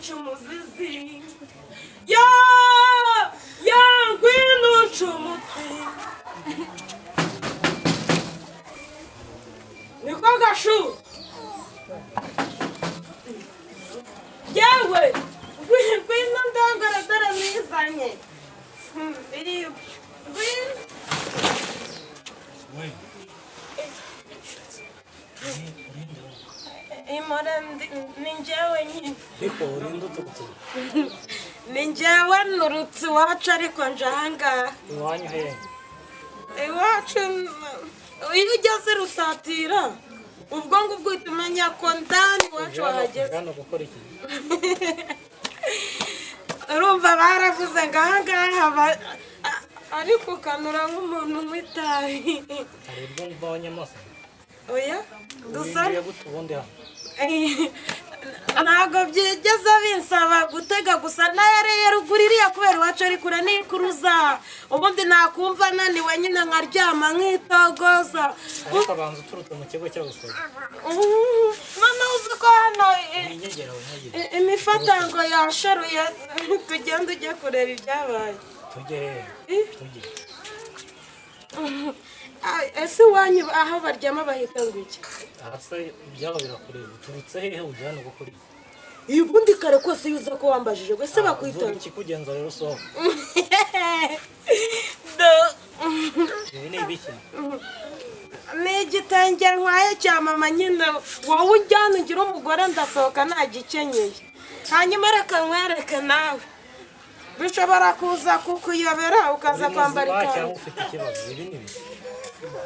Unca umuzizi ya ya, ngwino unca umutsi. Niko gashu yewe, ngwino ndongora, dore nizanye. Ngwino. We. Urinde wowe. Imore, ni njyewe nyine. Ariko urinde uturutse? Ni njyewe nurutse iwacu, ariko nje ahangaha. Iwanyu hehe? Iwacu iyo ugeze Rusatira, ubwo ngubwo uhita umenya ko ndani iwacu wahageze. Hano gukora iki? Urumva baravuze ngo ahangaha ariko ukanura nk'umuntu unywa itabi. Hari ibyo mbonyemo se? Oya, dusa. Winjiye gute ubundi hano? Ntabwo byigeze binsaba gutega, gusa nayareye ruguru iriya kubera iwacu ari kure n'ikuruza. Ubundi nakumva naniwe nyine nkaryama nkitogoza. Ariko abanza uturutse mu kigo cy'abasore. Mama, uzi ko hano Winyegera, winyegera. Imifatango yasharuye. Tugende ujye kureba ibyabaye. Tujye hehe? Tujye. Ah, ese iwanyu aho baryama bahita ngo iki? Aha se ibyabo birakureba? Uturutse hehe, ujya hano gukora iki? Iyo ubundi kare kose iyo uza ko wambajije ngo ese bakwita Uvuga ngo ikikugenza rero, usohoka. Ibi ni ibiki? Ni igitenge ntwaye cya mama nyine. Wowe ujyana ugira umugore, ndasohoka nagikenyeye. Hanyuma reka nkwereke, nawe bishobora kuza kukuyobera ukaza Uri kwambara muzima ikanzu. cyangwa ufite ikibazo? Ibi ni ibiki?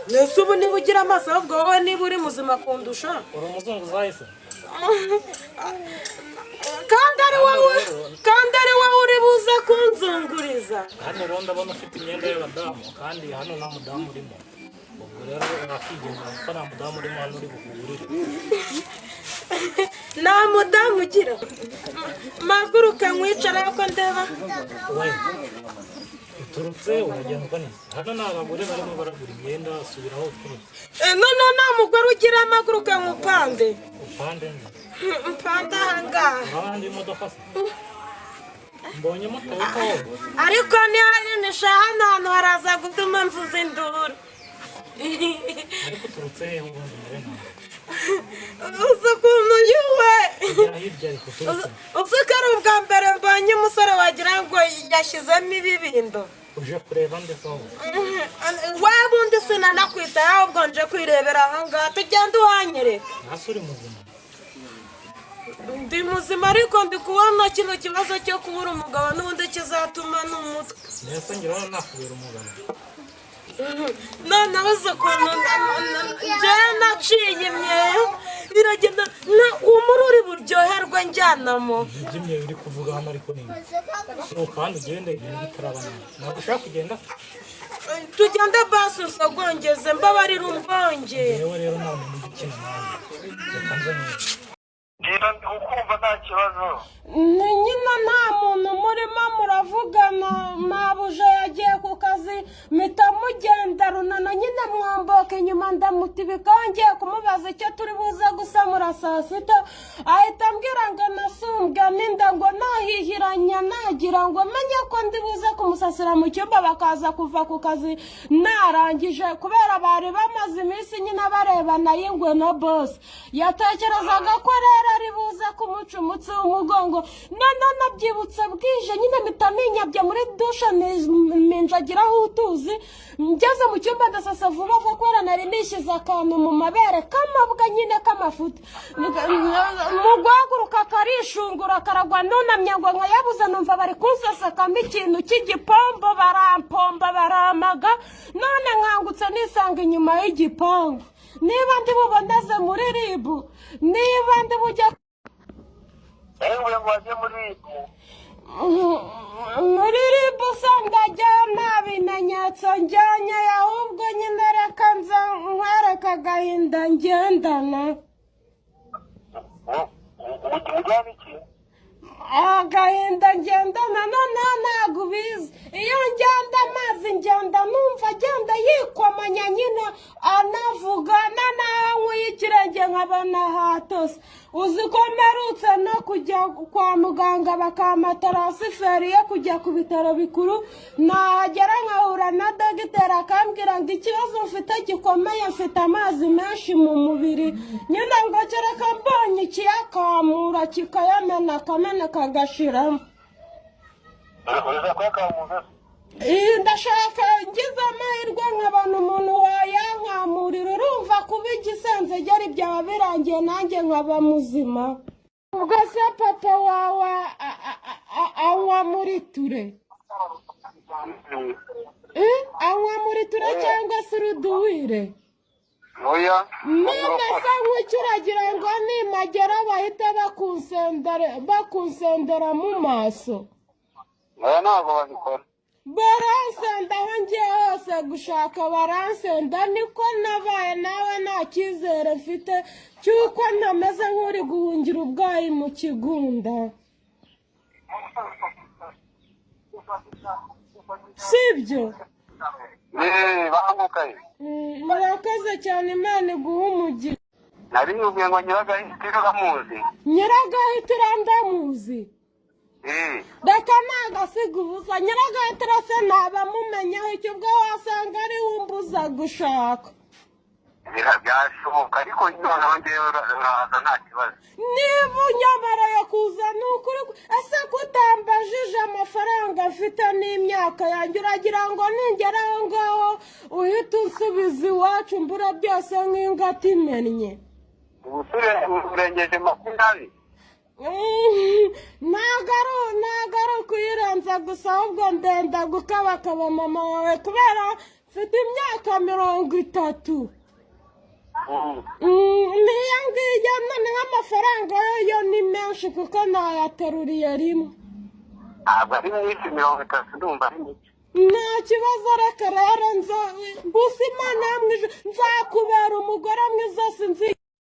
Mbese ubu niba ugira amaso, ahubwo wowe niba uri muzima kundusha. Uri umuzunguzayi se? Kandi ari wowe uri buze kunzunguriza. Hano rero ndabona ufite imyenda y'abadamu, kandi hano nta mudamu urimo. Ubwo rero wakwigendera kuko nta mudamu urimo hano uri bukugurire. Nta mudamu ugira? Maguruka nkwicara ko ndeba. We, uturutse uragenda ukora iki hano? Ni abagore barimo baragura imyenda. Subira aho uturutse. Noneho nta mugore ugira? Amaguruka nkupande. Upande nde? Mpande ahangaha. Urabona imodoka se? Mbonyemo Toyota wowe. Ariko nihanisha hano hantu haraza gutuma mvuza induru. Ariko uturutse hehe ubundi mbere nawe? Uzi ukuntu yuwe. Ugera hirya, ariko uturutse. Uzi ko ari ubwa mbere mbonye umusore wagira ngo yashyizemo ibibindo. Uje kureba ndetse wowe? Waba undi sinanakwitaho, ahubwo nje kwirebera ahangaha. Tugende uhanyereka. Ntase uri muzima? Ndi muzima, ariko ndi kubona kino kibazo cyo kubura umugabo n'ubundi kizatuma n'umutwe. Mbese ngira ngo nakubera umugabo? Noneho uzi ukuntu njyewe naciye imyeyo biragenda na umuri uri buryoherwe njyanamo. Iby'imyeyo uri kuvuga hano ariko ni ibi sohoka hano ugende ibintu bitaraba nabi. Ntabwo ushaka kugenda? Tugende basi usogongeze, mbabarira umbonge. Yewe rero, nta muntu ugikina nawe, reka nze neza. Ngira ndi kukumva, nta kibazo. Ni nyine nta muntu murimo muravugana. Mabuja yagiye ku kazi, mpita mugenda runana nyine, mwamboka inyuma ndamutibika. Ngiye kumubaza icyo turi buze gusamura saa sita, ahita ambwira ngo nasumbwe n'inda, ngo nahihiranya nagira ngo menye ko ndi buze kumusasira mu cyumba bakaza kuva ku kazi narangije, kubera bari bamaze iminsi nyine barebana y'ingwe na bosi. Yatekerezaga ko rero ari buze kumuca umutsi w'umugongo. None nabyibutse bwije nyine, mpita ninyabye muri dushe, minjagiraho utuzi, ngeze mu cyumba ndasasa vuba vuba kubera nari nishyize akantu mu mabere k'amabwa nyine k'amafuti. Mu guhaguruka karishungura karagwa, nunamye ngo nkayabuze, numva bari kunsesekamo ikintu cy'igipombo, barampomba baramaga. None nkangutse nisanga inyuma y'igipangu. Niba ndi buboneze muri RIB, niba ndi bujye Nawe ngo wajye muri RIB? Muri RIB usanga njya nta bimenyetso njyanye, ahubwo nyine reka nza nkwereka agahinda ngendana. Ujyana iki? Agahinda ngendana noneho ntabwo ubizi. Iyo ngenda amazi ngenda numva agenda yikomanya nyine, anavuga n'aho nkuye ikirenge nkabona hatose. Uzi ko mperutse no kujya kwa muganga bakampa transfert yo kujya ku bitaro bikuru, nahagera nkahura na dogiteri akambwira ngo ikibazo mfite gikomeye, mfite amazi menshi mu mubiri nyine, ngo kereka mbonye ikiyakamura kikayamena, akameneka agashiramo. Urashaka kuyakamuza? Ndashaka ngize amahirwe nkabona umuntu wayankamurira. Urumva kuba igisenzegeri byaba birangiye, nanjye nkaba muzima. Ubwo se papa wawe anywa muri ture? Anywa muri ture cyangwa se uruduwire? Oya. None se nk'icyo uragira ngo nimagera bahite bakunsendera mu maso? Oya, ntabwo babikora. Baransenda aho ngiye hose gushaka, baransenda. Niko nabaye nawe, nta cyizere mfite cy'uko ntameze nk'uri guhungira ubwayi mu kigunda, sibyo? Eee, bangukaye. Murakoze cyane, Imana iguhe umugisha. Nari nkubwiye ngo Nyiragahitira uramuzi? Nyiragahitira ndamuzi. Eee. Reka ntagasiga ubusa. Nyiragahitira se ntaba amumenyaho icyo? Ubwo wasanga ari we umbuza gushaka. Byashoboka, ariko noneho ngewe uraza nta kibazo. Niba unyemereye kuza, ni ukuri. Ese kutambajije amafaranga mfite n'imyaka yanjye, uragira ngo ningera aho ngaho uhite unsubiza iwacu mbura byose nk'ingata imennye? Ubusore urengeje 20. Ntago ari ukuyirenza gusa, ahubwo ndenda gukabakaba mama wawe kubera mfite imyaka 30. Niyo ngiyo. Noneho amafaranga yo ni menshi kuko nayateruriye rimwe. Ntabwo ari myinshi, 30 ndumva ari mike. Nta kibazo, reka rero nza gusa. Imana yo mu ijuru, nzakubera umugore mwiza, sinzi.